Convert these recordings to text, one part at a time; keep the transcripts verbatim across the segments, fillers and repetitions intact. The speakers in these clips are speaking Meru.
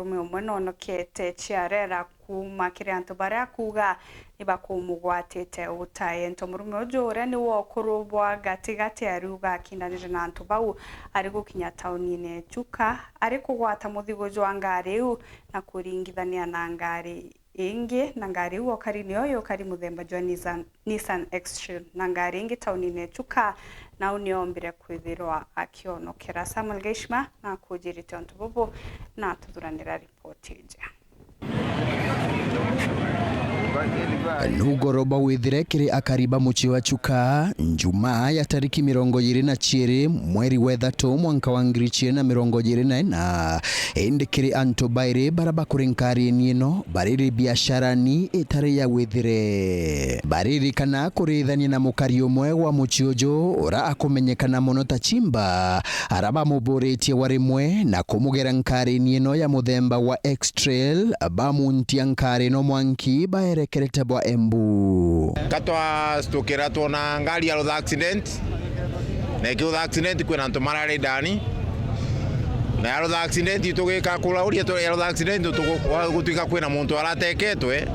Murume umwe nonokete ciarera kuuma kiri antu baria akuuga ni bakumugwatite utai. Ento murume uju uria ni wa ukuru bwa gatigati ariuga akindanire na antu bau ari gukinya taunine ya Chuka, ari kugwata muthigu jwa ngari iu na kuringithania na ngari ingi, na ngari iu okari niyo yokari muthemba jwa Nissan, Nissan X-Trail, na ngari ingi taunine ya Chuka, nau niombire kwithirwa akionokera. Samuel Gaishima nakujirite untu bubu na tuthuranira ripoti iji. Nugoro bawithire kiri akari ba mucii wa Chuka, Njumaa ya tariki mirongo iri na ciiri mweri wa ithatu mwanka wa ngiri ciiri na mirongo iri na ina. Indi kiri antu bairi bara bakuri nkariini ino, bariri biashara ni itari ya withire. Baririkana kurithania na mukari umwe wa mucii uju ura akumenyekana mono ta Chimba, ara bamuburitie wa rimwe na kumugera nkariini ino ya muthemba wa X-Trail, bamuntia nkari ino mwanki baerekerete bwa Embu. Katwastukira twona ngari ya rutha accident, na ikirutha accident kwina antu marari ndani, na yarutha accident tugika kurauria tu-, yarutha accident tugu-, gwa-, gutwika kwina muntu arateketwe,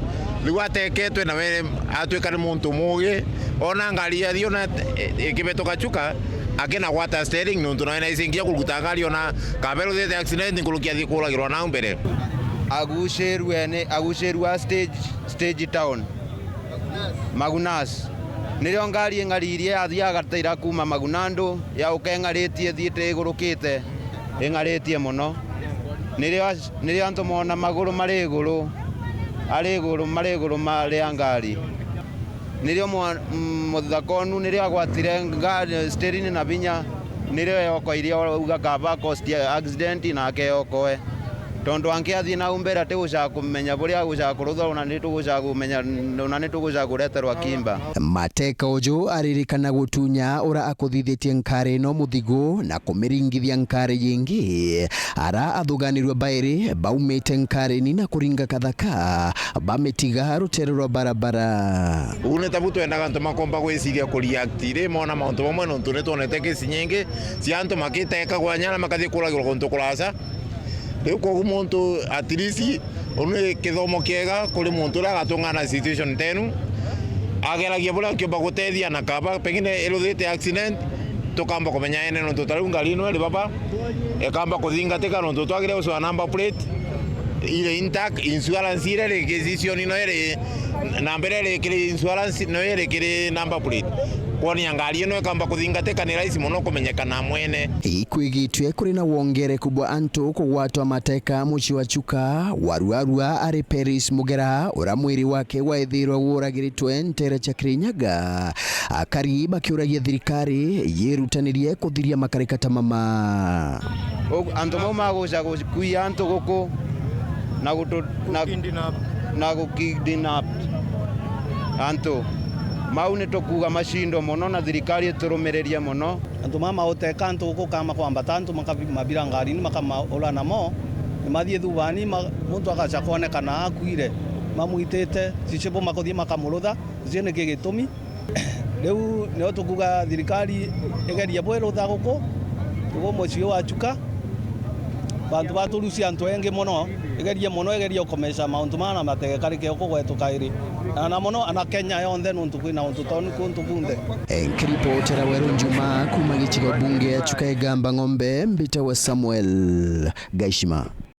riu ateketwe nawe atwika ni muntu mugi, ona ngari yathi ona, e, ikibetoka Chuka, akina gwata steering nontu nawe naisingia kuruta ngari ona kaberuthite accident nkuruki athi kuragirwa nau mbere. Agucirue ni, agucirua stage, stage town. Magunas. Nirio ngari ing'aririe yathia agataira kuuma Magunandu, yauka ing'aritie ithiite igurukite, ing'aritie mono. Nirio ac-, nirio antu moona maguru mari iguru, ari iguru, mari iguru ma ria ngari. Nirio mwa-, mm, muthaka onu nirio agwatire ngari, steering na binya, nirio yoko iria auga kaba cost accident nake yokoe. Tontu anke athii nau mbere, atigucaga kumenya buria agucaga kurutha, ona ni tugucaga kumenya, ona ni tugucaga kureterwa kimba. Mateka uju aririkana gutunya ura akuthithitie nkari ino muthigu na kumiringithia nkari yingi. Ara athuganirue bairi baumite nkarini na kuringa kathaka, bamitiga rutere rwa barabara. Uu ni tabu twendaga antu makomba gwiciria ku react ri mona mauntu mamwe, nontu ni twonete kesi nyingi cia antu makitekagwa nyara makathi kuragirwa kuntu kuraca. Riu koguo muntu at least, uu ni kithomo kiega kuri muntu uria agatungana na situation ta inu, ageragia buria akiumba gutethia na kaba pengine iruthite accident, tukamba kumenya ene nontu ta riu ngari ino iri baba, ikamba kuthingatika nontu twagire gucwa number plate iri intact, insurance iria iri decision ino iri namba iria iri kiri insurance no iri kiri number plate. Kwonia ngari ino ikamba kuthingatika ni rahisi mono kumenyeka na mwene. Ikwigitue kuri na wongereku bwa antu kugwatwa mateka mucii wa Chuka, waruarua ari Peris Mugera, uria mwiri wake waithirwe wuragiritwe ntere cia Kirinyaga. Akari bakiuragia thirikari yirutanirie kuthiria makarika ta mama. Ug-, antu mau maguca gukuia antu guku na gutu-, na, na gukidnap antu. Mau ni tukuuga macindo mono na thirikari iturumiririe mono. Antu mama uteka antu guku kama kwambata antu makabi-, mabira ngarini makamaura namo, ni mathii thubani ma-, muntu agaca kwonekana akuire, mamwitite, cicibu makuthii makamurutha, cici niki gitumi. Riu nio tukuuga thirikari igerie bwirutha guku, tugu mucii wa Chuka, bantu baturucia antu engi mono, igerie mono, igerie ukomesha mauntu maya na mategekarike uku gwetu kairi. Na, na mono ana Kenya yonthe nuntu kwina untu toni kuntu kunthe. Nkiripotera Weru Njuma kuuma gicigo bunge ya Chuka Igamba Ng'ombe, mbitawa Samuel Gaishima.